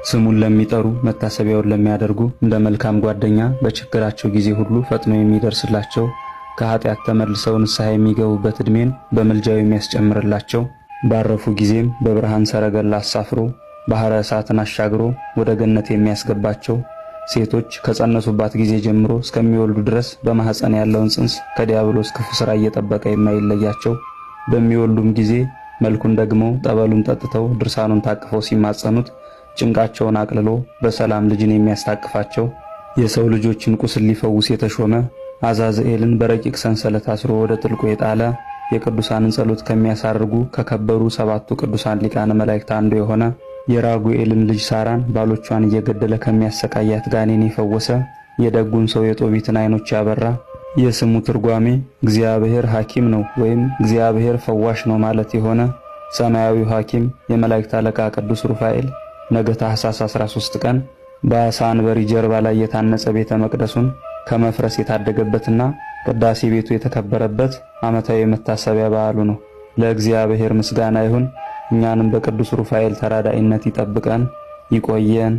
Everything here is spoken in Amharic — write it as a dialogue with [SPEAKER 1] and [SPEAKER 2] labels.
[SPEAKER 1] ስሙን ለሚጠሩ መታሰቢያውን ለሚያደርጉ እንደ መልካም ጓደኛ በችግራቸው ጊዜ ሁሉ ፈጥኖ የሚደርስላቸው፣ ከኃጢአት ተመልሰው ንስሐ የሚገቡበት ዕድሜን በምልጃው የሚያስጨምርላቸው፣ ባረፉ ጊዜም በብርሃን ሰረገላ አሳፍሮ ባሕረ እሳትን አሻግሮ ወደ ገነት የሚያስገባቸው፣ ሴቶች ከጸነሱባት ጊዜ ጀምሮ እስከሚወልዱ ድረስ በማኅፀን ያለውን ጽንስ ከዲያብሎስ ክፉ ሥራ እየጠበቀ የማይለያቸው፣ በሚወልዱም ጊዜ መልኩን ደግመው ጠበሉን ጠጥተው ድርሳኑን ታቅፈው ሲማጸኑት ጭንቃቸውን አቅልሎ በሰላም ልጅን የሚያስታቅፋቸው፣ የሰው ልጆችን ቁስል ሊፈውስ የተሾመ፣ አዛዝኤልን በረቂቅ ሰንሰለት አስሮ ወደ ጥልቁ የጣለ፣ የቅዱሳንን ጸሎት ከሚያሳርጉ ከከበሩ ሰባቱ ቅዱሳን ሊቃነ መላእክት አንዱ የሆነ፣ የራጉኤልን ልጅ ሳራን ባሎቿን እየገደለ ከሚያሰቃያት ጋኔን የፈወሰ፣ የደጉን ሰው የጦቢትን ዓይኖች ያበራ፣ የስሙ ትርጓሜ እግዚአብሔር ሐኪም ነው ወይም እግዚአብሔር ፈዋሽ ነው ማለት የሆነ ሰማያዊው ሐኪም የመላእክት አለቃ ቅዱስ ሩፋኤል ነገ ታኅሳስ 13 ቀን በዓሣ አንበሪ ጀርባ ላይ የታነጸ ቤተ መቅደሱን ከመፍረስ የታደገበትና ቅዳሴ ቤቱ የተከበረበት ዓመታዊ የመታሰቢያ በዓሉ ነው። ለእግዚአብሔር ምስጋና ይሁን። እኛንም በቅዱስ ሩፋኤል ተራዳኢነት ይጠብቀን ይቆየን።